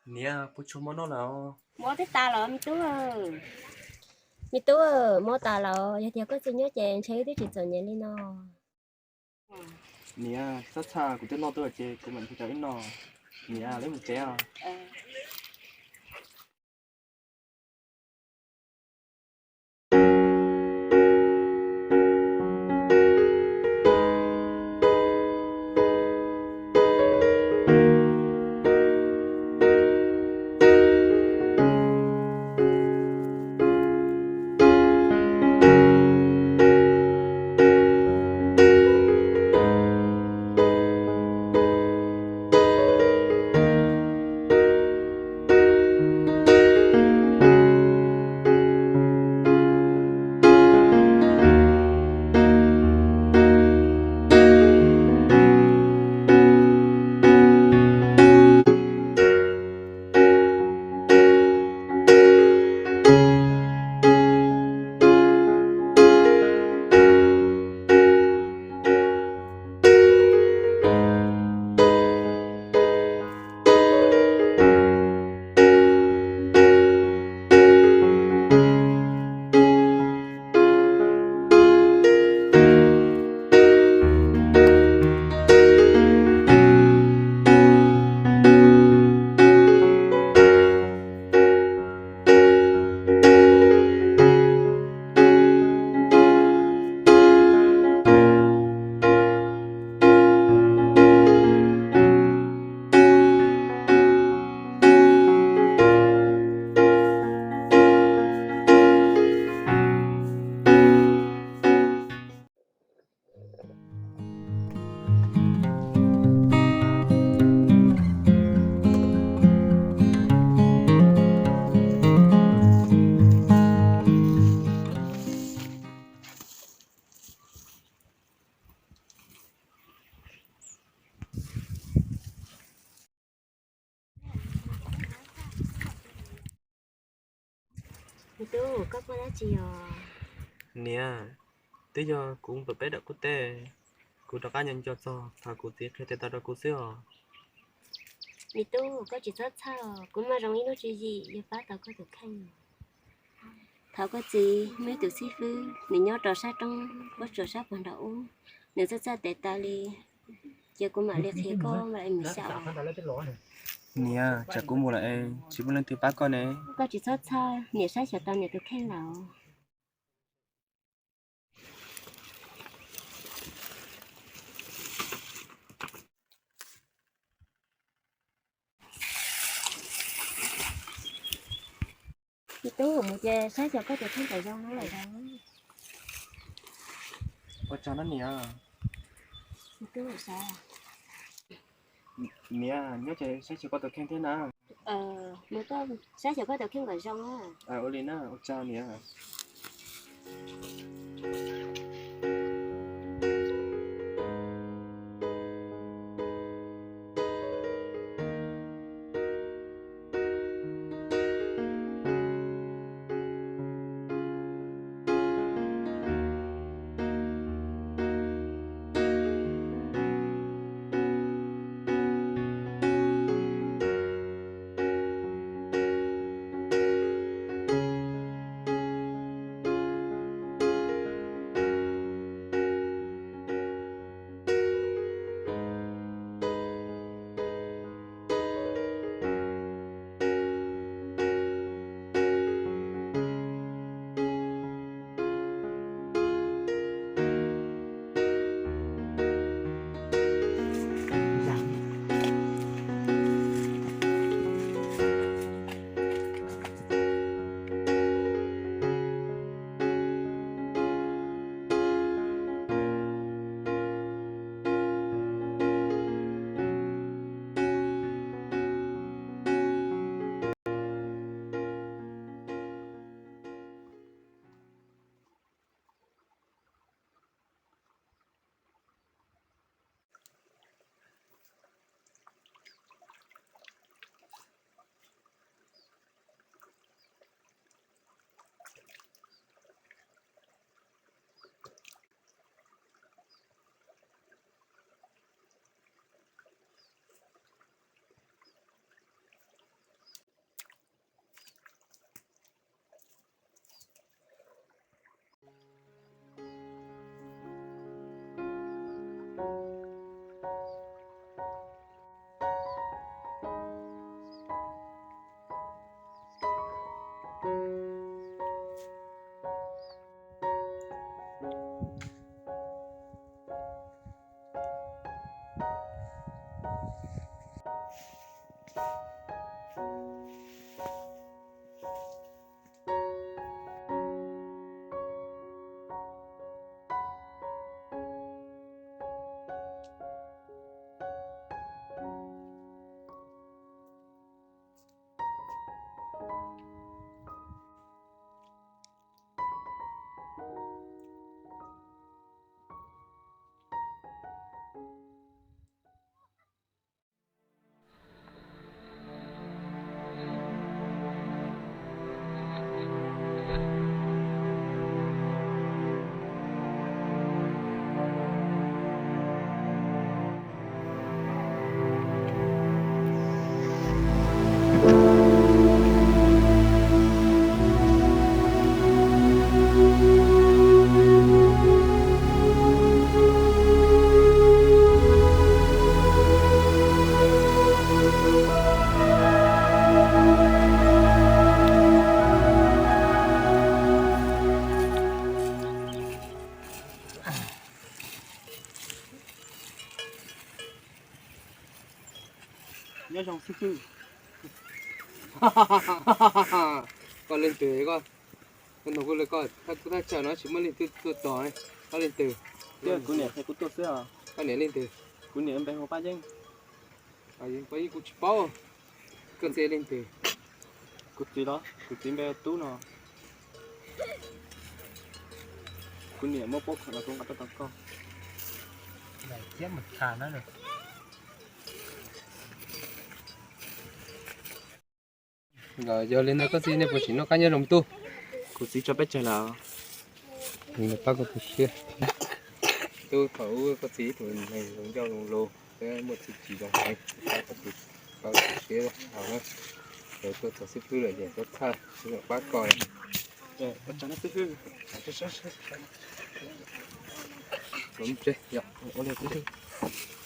Niam, puas tshuav mov noj lawm? Mov twb tas lawm me tub. Me tub, mov tas lawm, yog tias koj tsis nyob ces ntshe wb twb tsis txom nyem li no. Niam, txhob txhawj, kuv twb noj tuaj ces kuv mam nrhiav rau wb noj. Niam, wb mus tsev os. Me tub, koj muaj dab tsi os? Niam, twb yog kuv npam peb dam kuv tej, kuv rov qab nco nco txog thaum kuv txiv qhia tes taw rau kuv xwb os. Me tub, koj tsis txhob txhawj, kuv muaj zoo ib lub tswv yim yuav pab tau koj tus kheej. Thaum koj txiv muaj ib tus xib fwb, nws nyob rau sab roob pob tsuas sab puag nraum ub, nws txawj txawj tes taw li, ces kuv mam li qhia koj mam li mus xyuas. Niam, tsam kuv mus lawm es tsis muaj leej twg pab koj ne. Koj tsis txhob txhawj, niam saib xyuas tau niam tus kheej lawm. Me tub, mus ces saib xyuas koj tus kheej kom zoo lawm. Ua tsaug na niam. Niam, nyob ces saib xyuas koj tus kheej thiab na. Saib xyuas koj tus kheej kom zoo. Ua li na, ua tsaug niam. Nyob zoo xib fwb. Koj leej twg koj? Koj nug kuv li koj, kuv thaj chaw no tsis muaj leej twg tuaj tos. Koj leej twg? Kuv niam qhia kuv tuaj xwb os. Koj niam leej twg? Kuv niam npe hu Paj Yeeb. Paj Yeeb kuv tsis paub. Koj txiv leej twg? Kuv txiv los? Kuv txiv npe Tub no. Kuv niam muab pob khaum los kuv nqa tuaj tos koj. Yog li ntawd koj txiv, nej puas tsim noj qab nyob zoo tub? Kuv txiv tso peb tseg lawm. Tub, thaum ub koj txiv ib tug neeg zoo ncauj zoo lus, peb muaj txiv tsis zoo heev, pab koj txiv, pab koj txiv siab dhau na. Lawv tuaj txog xib fwb lawm ces tuaj txhawj, xib fwb pab koj. Ua li xib fwb.